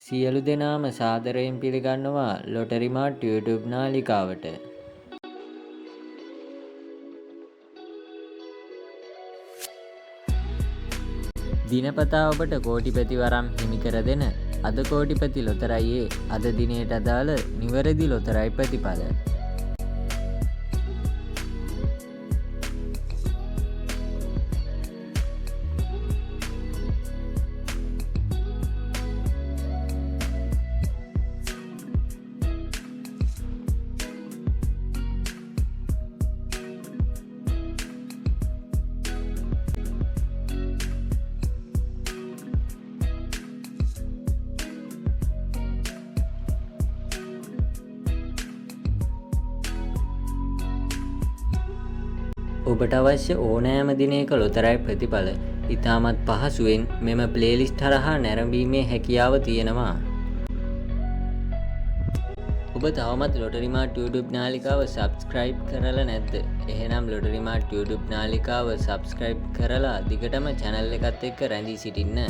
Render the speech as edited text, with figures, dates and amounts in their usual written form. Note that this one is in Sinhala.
සියලු දෙනාම සාදරයෙන් පිළිගන්නවා ලොටරි මාට් YouTube නාලිකාවට. දිනපතා ඔබට කෝටිපති වරම් හිමි කර දෙන අද කෝටිපති ලොතරැයියේ අද දිනයට අදාළ නිවැරදි ලොතරැයි ප්‍රතිඵල. ඔබට අවශ්‍ය ඕනෑම දිනයක ලොතරැයි ප්‍රතිඵල ඉතාමත් පහසුවෙන් මෙම ප්ලේලිස්ට් හරහා නැරඹීමේ හැකියාව තියෙනවා. ඔබ තවමත් ලොටරි මාට් YouTube නාලිකාව සබ්ස්ක්‍රයිබ් කරලා නැද්ද? එහෙනම් ලොටරි මාට් YouTube නාලිකාව සබ්ස්ක්‍රයිබ් කරලා දිගටම චැනල් එකත් එක්ක රැඳී සිටින්න.